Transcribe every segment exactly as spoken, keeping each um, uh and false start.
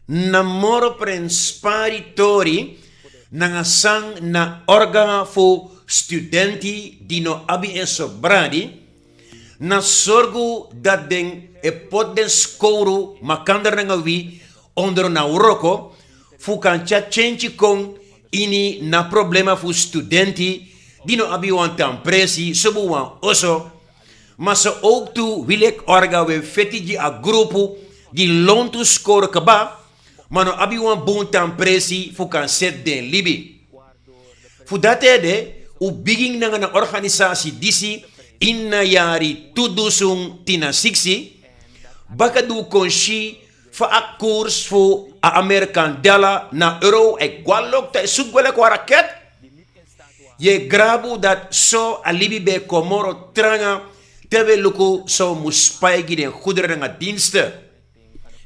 Na moro prenspari tori nanga san na orga fu studenti di no abi en sobradi, na sorgu dati den e poti den skowru makandra nanga wi ondro na wroko fu kan tyari tyentyi kon ini na problema fu studenti di no abi wan tan presi sobu wan oso. Ma so owktu wi leki orga wi e feti gi a grupu di lontu skoro kaba, ma no abi wan bun tan presi fu kan seti den libi. Fu dati ede un bigin nanga na organisasi disi ini a yari tu dusun tin na siksi. Baka di un kon si fa a kurs fu a Amerikan dala na euro e gwa loktu e suku gwe leki wan raket. Yu e grabu dati so a libi ben e kon moro tranga te wi e luku san un mus pai gi den gudra nanga dinste.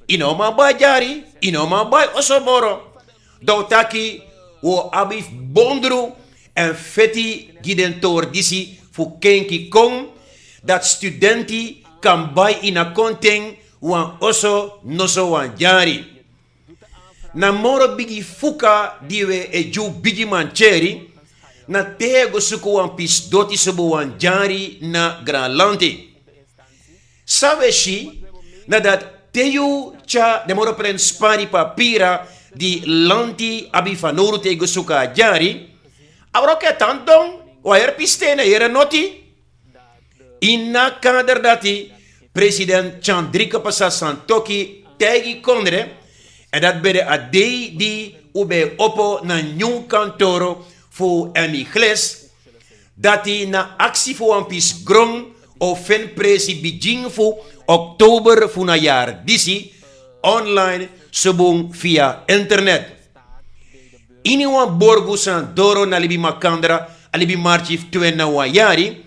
Yu no man bai dyari, yu no man bai oso moro. Dan un taki un o abi fu bondru èn feti gi den tori disi fu kenki kon dati studenti kan bai ini a konten wan oso noso wan dyari. Na moro bigi fuka di wi e gi un bigi mantyeri na te yu e go suku wan pisi doti sobo wan dyari na granlanti. San wi e si na dati te yu tyari den moro prenspari papira di lanti abi fanowdu te yu go suku a dyari, a wroko e tan don. Wan heri pisten na heri noti. Ini a kader dati president Chandrika Pasa Santoki taigi kondre, èn dati ben de a dei di un ben e opo na nyun kantoro fu Emigles, dati na aksi fu wan pisi gron o feni presi bigin fu oktober fu na yari disi online subun via internet. Ini wan borgu san doro na libi makandra a libi martyi fu twe na wan yari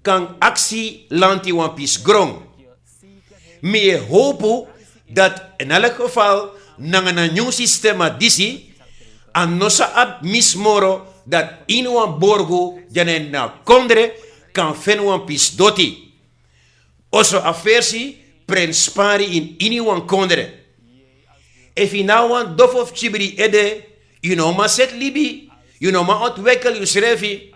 kan aksi lanti wan pisi gron. Mi e howpu dati in elk geval nanga na nyun sistema disi a no sa abi misi moro dati ini wan borgu di a na ini a kondre kan feni wan pisi doti. Oso a versi prenspari ini ini wan kondre. Efu yu na wan dofo fu kibri ede, yu no man seti libi, yu no man ontwikkel yusrefi.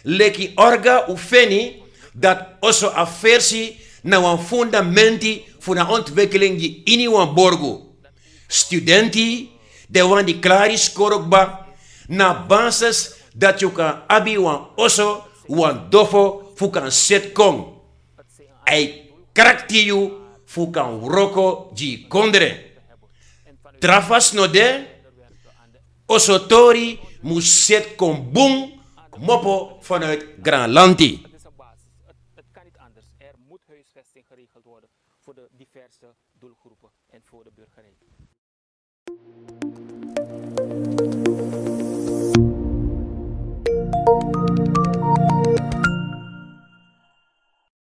Leki orga un feni dati oso a versi na wan fundamenti fu na ontwikkeling gi ini wan borgu. Studenti, den wan di klari skoro kba, na basis dati yu kan abi wan oso, wan dofo fu kan seti kon. A e krakti yu fu kan wroko gi kondre. Tra fasi no de. Oso tori mus seti kon bun kmopo vanuit granlanti. Het kan niet anders. Er moet huisvesting geregeld worden voor de diverse doelgroepen en voor de burgerij.